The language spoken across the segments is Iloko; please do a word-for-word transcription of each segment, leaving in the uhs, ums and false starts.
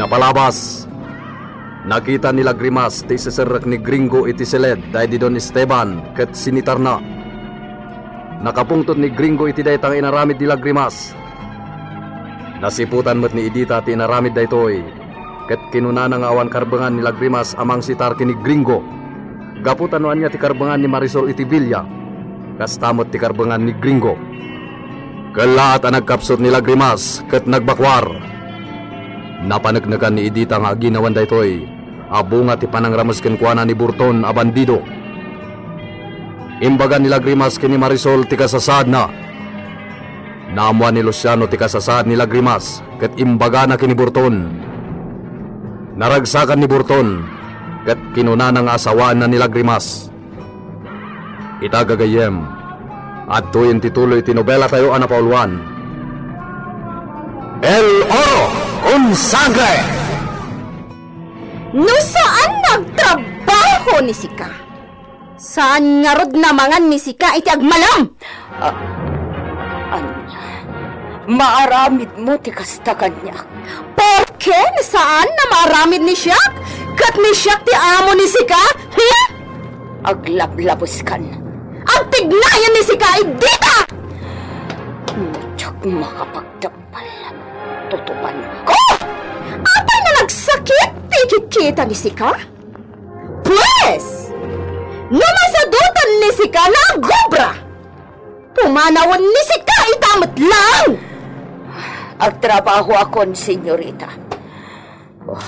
Palabas, nakita ni Lagrimas ti iseserrek ni Gringo iti siled daydi Don Esteban ket sinitarna. Nakapungtot ni Gringo iti dayta nga inaramid ni Lagrimas. Nasiputan met ni Edita ti inaramid daytoy, ket kinunana nga awan karbengan ni Lagrimas a mangsitar ken ni Gringo. Gapu ta no ania ti karbengan ni Marisol iti Villa, kasta met ti karbengan ni Gringo. Kellaat a nagkapsut ni Lagrimas ket nagbakuar. Napaneknekan ni Edita nga aginawan daytoy a bunga ti panangrammes kenkuana ni Burton a bandido. Imbaga ni Lagrimas ken ni Marisol ti kasasaadna. Naammoan ni Luciano ti kasasaad ni Lagrimas ket imbagana ken ni Burton. Naragsakan ni Burton ket kinunana nga asawaenna ni Lagrimas. Ita, gagayyem, adtoyen ti tuloy ti nobelatayo a napauluan, El Oro con Sangre! No saan nga agtrabaho ni sika, saan ngarud nga mangan ni sika iti agmalem. Ah, ania? Maaramidmo ti kasta kaniak? Porke saan nga maaramid ni siak, ket ni siak ti amo ni sika? Hmm? Aglablabeskan. Agtignayan ni sika, Edita! No diak makapagdap- Tutupanko! Apay nga nagsakit ti ikikita ni sika? Pues, no masadutan ni sika nga agobra, pumanawen ni sika ita met laeng! Agtrabahoakon, senyorita. Oh,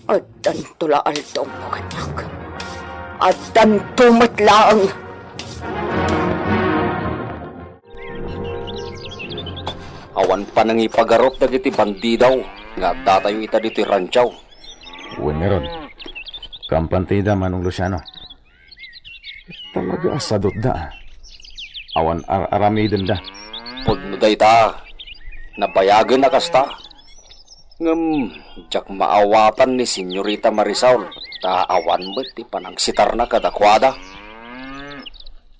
addanto la aldaw, kaniak. Addanto met laeng. Awan panangipagarup dagiti bandidaw nga addatayo ita ditoy rancho. Wen ngarud, kampantida, Manong Luciano. Talaga a sadutda, a. Awan ar-aramidenda. Pudno dayta, nabayagen a kasta. Ngem diak maawatan ni Senyorita Marisol, ta awan met ti panangsitarna kadakuada.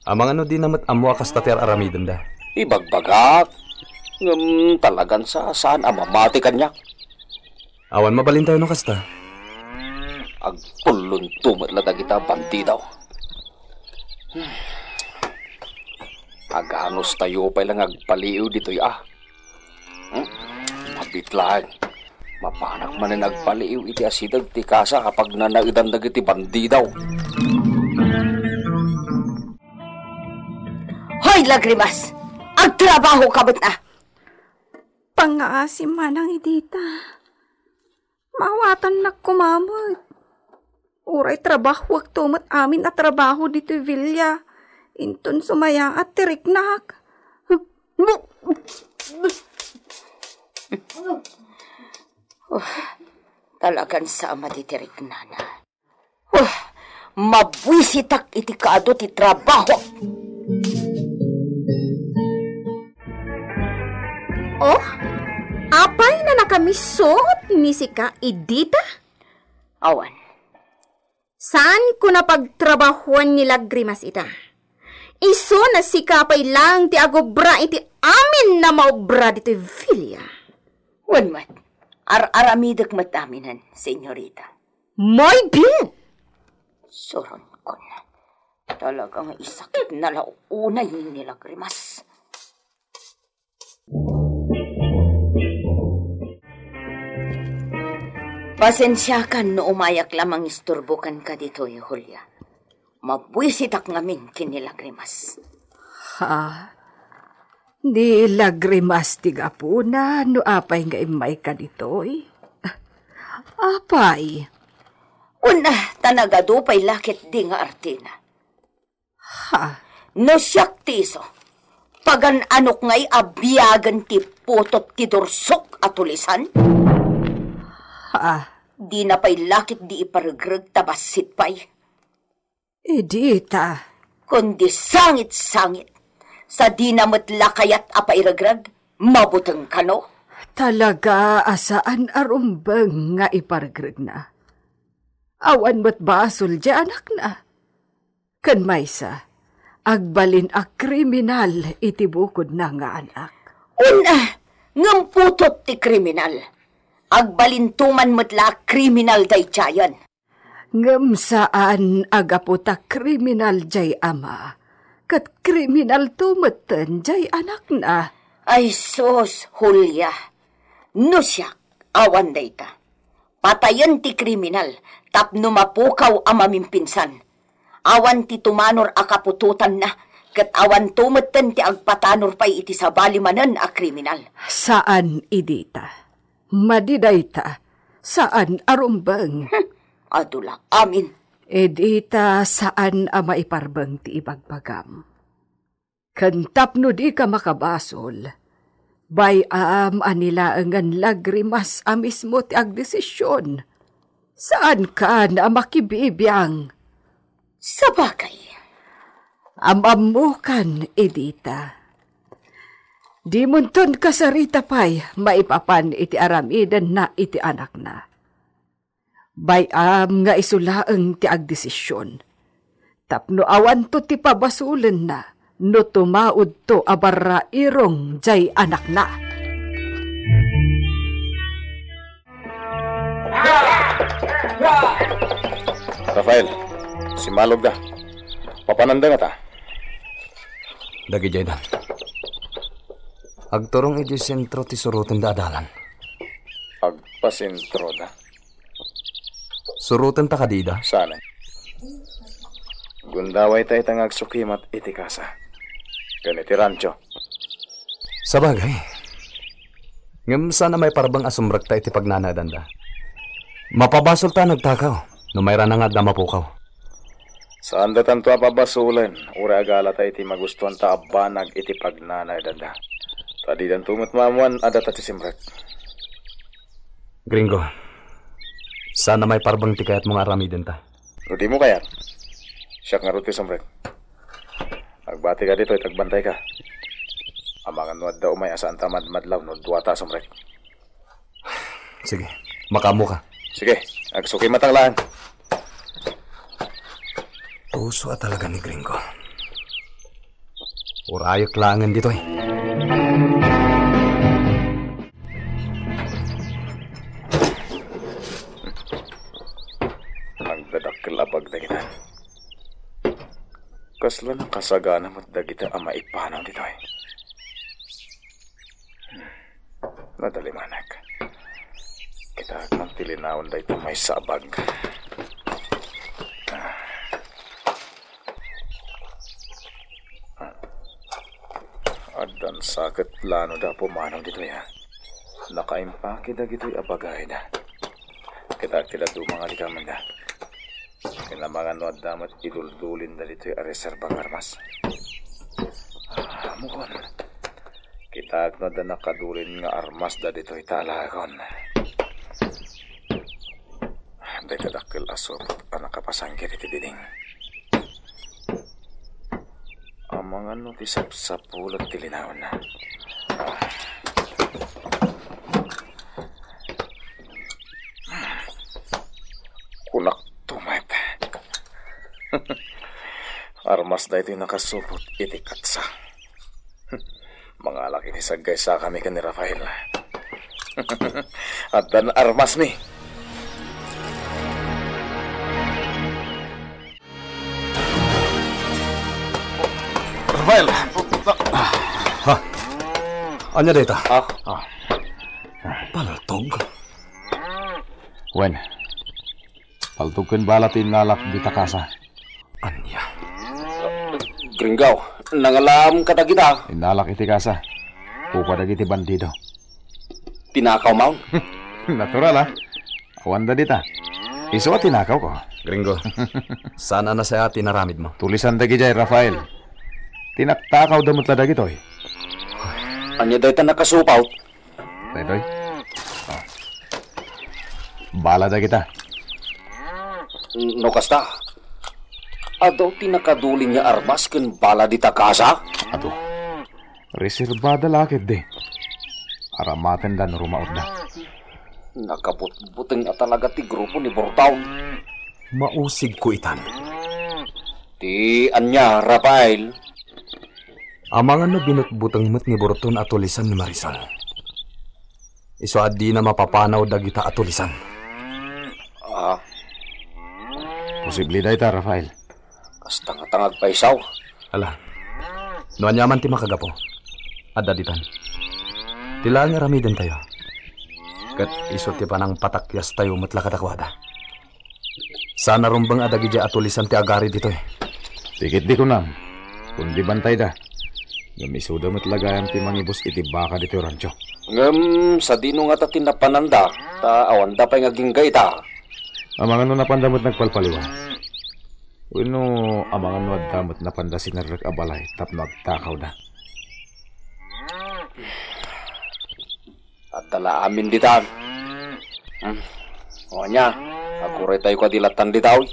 Amangan no dina met ammo a kasta ti ar-aramidenda? Ibagbagak, ngem talagan sa saan a mamati kaniak. Awan mabalintayo no kasta. Agpullonto met la dagita bandidaw. Aganustayo pay la nga agpaliiw ditoy a. Hmm? Mabitlaeng. Mapanak manen agpaliiw iti asideg ti kasa a pagnanaedan dagiti bandidaw. Hoy, Lagrimas! Agtrabaho ka met a! Pangngaasim, Manang Edita. Maawatannak koma met. Uray trabahoakto met amin a trabaho ditoy villa, inton sumayaat ti riknak. Oh, talagan sama ti riknana. Oh, mabuisitak iti kaadu ti trabaho. Oh, apay nga nakamisot ni sika, Edita? Awan. Saanko a pagtrabahoan ni Lagrimas ita. Isuna sika pay laeng ti agobra iti amin a maobra ditoy villa. Wen met, ar-aramidek met aminen, senyorita. Muy bien! Suronkon. Talaga nga isakitna la unay ni Lagrimas. Pasensiakan no umayak la mangisturbo kenka ditoy, Julia. Mabuisitak ngamin ken ni Lagrimas. Ha? Ni Lagrimas ti gapuna no apay nga immayka ditoy? Apay? Una, ta nagadu pay la ketdi nga artina. Ha? No siak ti isu, pagan-anok ngay a biagen ti putot ti dursok a tulisan? Ha? Dina pay la ketdi iparegreg ta bassit pay. Edita. Kundi sangit-sangit, sa dina met la kayat a pairegreg, mabuteng kano? Talaga a saan a rumbeng nga iparegregna. Awan met basol diay anakna. Ken maysa, agbalin a kriminal iti bukodna nga anak. Una, ngem putot ti kriminal. Agbalinto man met la a kriminal daydiayen. Ngem saan a gapu ta kriminal jay ama, ket kriminalto metten jay anakna. Ay sus, Julia, no siak, awan dayta. Patayen ti kriminal tapno mapukaw a mamimpinsan. Awan ti tumanor a kaputotanna, ket awanto metten ti agpatanor pay iti sabali manen a kriminal. Saan idi ta. Madi dayta, saan a rumbeng. Hmm, adu la amin. Idi ta saan a maiparbeng ti ibagbagam. Ken tapno dika makabasol, bay-am a ni laengen lagrimas a mismo ti agdesision. Saankan a makibibiang. Sabagay. Am-ammokan, idi ta. Dimonton kasarita pay maipapan iti aramidenna iti anakna. Bay-am nga isu laeng ti agdesision, tapno awanto ti pabasolenna no tumaudto a barrairong jay anakna. Rafael, simmalogda. Papananda ngata? Dagijay dan. Agturong idiay sentro ti surotenda a dalan. Agpasentroda. Surotenta kadi ida? Saan? Gundawayta ita nga agsukimat iti kasa ken iti rancho. Sabagay. Ngem saan a maiparbeng a sumrekta iti pagnanaedanda. Mapabasolta a nagtakaw no mairana nga adda mapukaw. Saanda tanto a pabasolen, uray agalata iti magustuanta a banag iti pagnanaedanda. Ta didanto met maammoan a data ti simrek. Gringo, saan a maiparbeng ti kayatmo nga aramidenta. No dimo kayat, siak ngarud ti sumrek. Agbati ka ditoy, agbantayka. Amangan no adda umay a saanta madmadlaw no duata a sumrek. Sige, makaammoka. Sige, agsukimatak laeng. Tuso a talaga ni Gringo. Urayek laengen ditoy. Nagdadakkel a bag dagita. Kasla nakasagana met dagita a maipanaw ditoy. Nadalimanak. Kitaek man ti linaon dayta maysa a bag. Ah. Ah. Addan saket lanoda a pumanaw ditoy, a. Nakaimpake dagitoy a bagayda. Kitaek ti dadduma nga di kamenda. Ken amangan no adda met iduldulinda ditoy a reserba nga armas. Ah, ammokon. Kitaek no adda nakadulin nga armasda ditoy ta alaekon. Dayta dakkel a supot a nakapasanggit iti diding. Amangan no ti sapsapulet ti linaonna. Ah. Kunakto met. Armas daytoy nakasupot iti katsa. Mangalak iti saggaysakami ken ni Rafael. Addan armasmi. Rafael! Ha? Ania dayta? Ah. Ah. Paltog? Wen, paltog ken bala ti innalak dita kasa. Ania? Gringo, nangalaam kadagita. Innalak iti kasa. Kukua dagiti bandido. Tinakaw maon? Natural, a. Awanda dita. Isu a tinakawko. Gringo, saan a nasayaat ti inaramidmo? Tulisan dagijay, Rafael. Tinaktakawda met la dagitoy. Ania dayta nakasupot? Daytoy. Ah. Bala dagita. No kasta, adu ti nakadulin nga armas ken bala dita kasa? Adu. Reserbada la ketdi. Aramatenda no rumautda. Nakabutbuteng a talaga ti grupo ni Borton. Mausigko itan. Ti ania, Rafael? Amangan no binutbuteng met ni Borton a tulisan ni Marisol. Isu a dina mapapanaw dagita a tulisan. Ah. Posible dayta, Rafael. Kasta ngata nga agpaysaw. Ala, no aniaman ti makagapu, adda ditan. Ti laeng aramidentayo. Ket isu ti panangpatakyastayo met la kadakuada. Saan a rumbeng a dagidiay a tulisan ti agari ditoy. Ti ketdi kunam, kundi bantayda. Ngem isuda met la gayam ti mangibus iti baka ditoy rancho. Ngem sadino ngata ti napananda, ta awanda pay nga agingga ita? Amangan no napanda met nagpalpaliwan. Wenno amangan no adda met napanda sinerrek a balay tapno agtakawda. Adda la amin ditan. Hmm. O ania, aguraytayo kadi lattan dita, uy.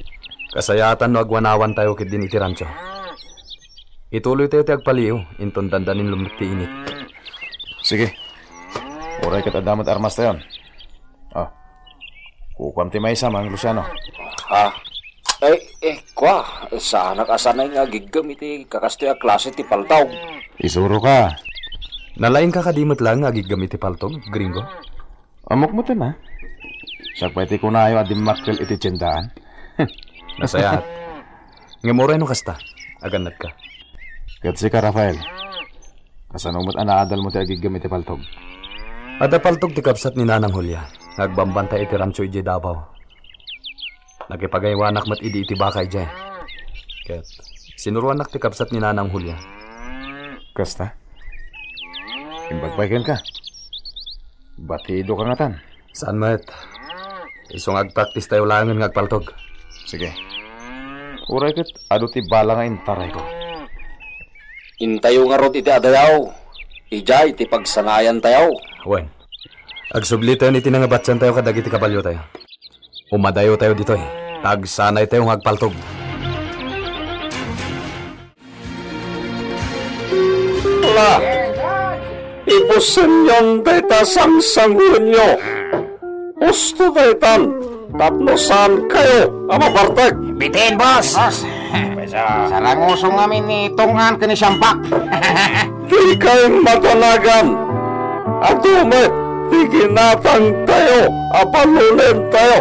Kasayaatan no agwanawantayo ketdin iti rancho. Ituloytayo ti agpaliw, inton dandanin lummek ti init. Sige. Uray ket adda met armastayon. Ah. Kukuam ti maysa, Mang Luciano. Ah. Ay, eh, kua, saanak a sanay nga agiggem iti kakastoy a klase ti paltog. Isuroka. Nalaingka kadi met laeng nga agiggem iti paltog, Gringo? Ammok met, a? Siak pay ti kunayo a dimmakkel iti tiendaan. Nasayaat. Ngem uray no kasta, agannadka. Ket sika, Rafael, kasano met a naadalmo ti agiggem iti paltog? Adda paltog ti kabsat ni Nanang Julia nga agbambantay iti rancho idiay Davao. Nakipagaywanak met idi iti baka idiay. Ket sinuroannak ti kabsat ni Nanang Julia. Kasta? Imbag pay kenka. Batidoka ngatan. Saan met. Isu nga agpraktistayo laengen nga agpaltog. Sige. Uray ket adu ti bala nga intarayko. Intayo ngarud iti adayo. Idiay ti pagsanayantayo. Wen, agsublitayon iti nangabatiantayo kadagiti kabaliotayo. Umadayotayo ditoy, ta agsanaytayo nga agpaltog. La, ibusenyon dayta sangsanguenyo. Husto daytan tapno saankayo a mabartek. Bitin, boss! Boss! Saranguso ngamin ni Tong-an ken ni Siambak. Dikay madanagan. Adu met ti ginatangtayo a balonentayo.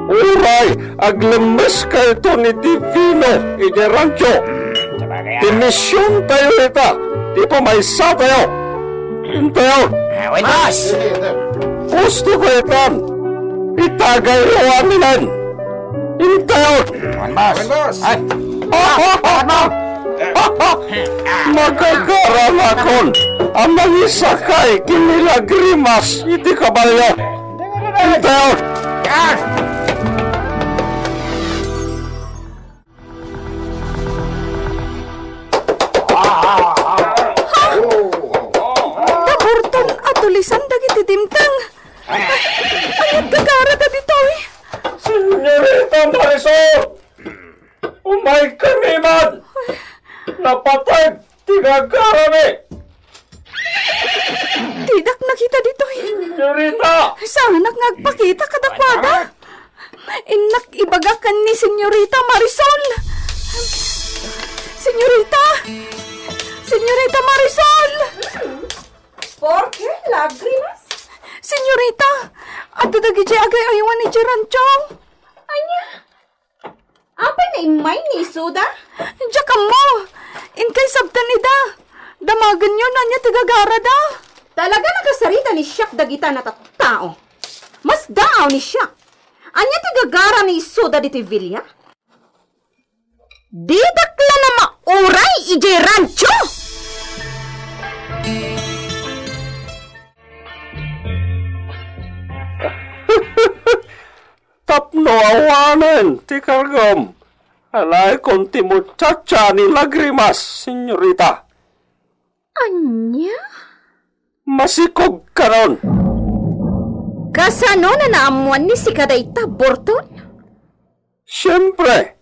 Uray aglemmeskayton iti vino idiay rancho. Sabagay, ah. Ti misiontayo ita ti pamaysatayo. Intayon. Ah, wait, boss. Husto daytan. Itagayyo aminen. Intayon. Wen, boss. Wen, boss. Ay. Magagaranakon a mangisakay ken ni Lagrimas iti kabalio. Intayon. Yes. Naburton a tulisan dagiti dimteng. Ay, ania't gagarada ditoy? Señorita Marisol! Umaykami man! Napateg ti gagarami! Didak nakita ditoy. Señorita! Saanak nga agpakita kadakuada. Innak ibaga ken ni Señorita Marisol. Señorita! Señorita Marisol! Por qué lagrimas? Señorita, adda dagidiay agay-aywan idiay rancho. Ania? Apay nga immay ni isuda? Diak ammo. Inkay sabten ida. Damagenyo no ania ti gagarada. Talaga nakasarita ni siak dagita a tattao. Masdaaw ni siak. Ania ti gagara ni isuda ditoy villa? Didak la namauray idiay rancho! Tapno awanen ti kargam, alaekon ti muchacha ni Lagrimas, señorita. Ania? Masikogkanon. Kasano a naammoan ni sika dayta, Burton? Siempre,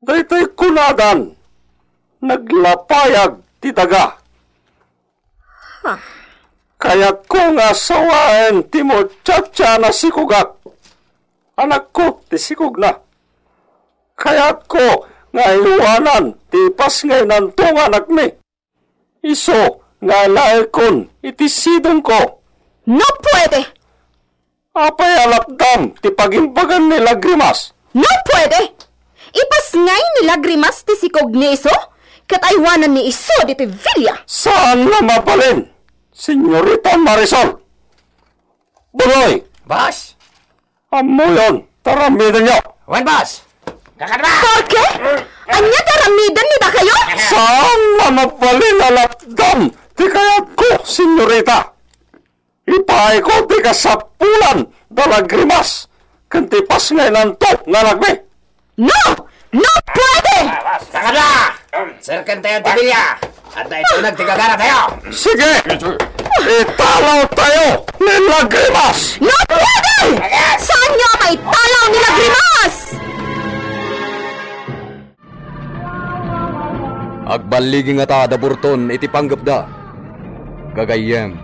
daytoy kunadan, naglapayag ti daga. Ha? Kayatko nga asawaen ti muchacha a nasikogak. Anakko ti sikogna. Kayatko nga iwanan ti ipasngaynanto nga anakmi. Isu nga alaekon iti sidongko. No puede! Apay a lapdam ti pagimbagan ni Lagrimas? No puede! Ipasngay ni Lagrimas ti sikog ni Iso, ket aywanan ni Iso ditoy villa. Saan nga mabalin, Senyorita Marisol. Buloy! Boss! Ammoyon, taramidenyo! Wen, boss! Kakadwa! Porke? Ania ti aramiden ni dakayo? Saan nga mabalin a lapdam ti kayatko, senyorita. Ipaayko ti kasapulan da Lagrimas ken ti pasngaynanto nga anakmi. No! No puede! Kakadwa! Serken tayo ti villa! Adda itunag ti gagara tayo! Sige! Italaw tayo ni Lagrimas! No puede! Saan nga maitalaw ni Lagrimas? Agballigi ngata da Burton iti panggepda. Gagayyem,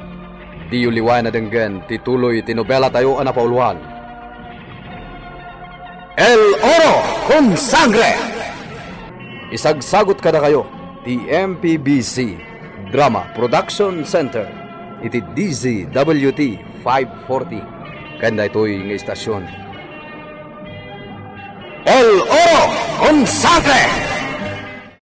diyo liwaen a denggen ti tuloy ti nobela tayo a napauluan. El Oro con Sangre! Isagsagut kadakayo ti M P B C Drama Production Center iti D Z W T five forty ken daytoy nga istasyon. El Oro con Sangre!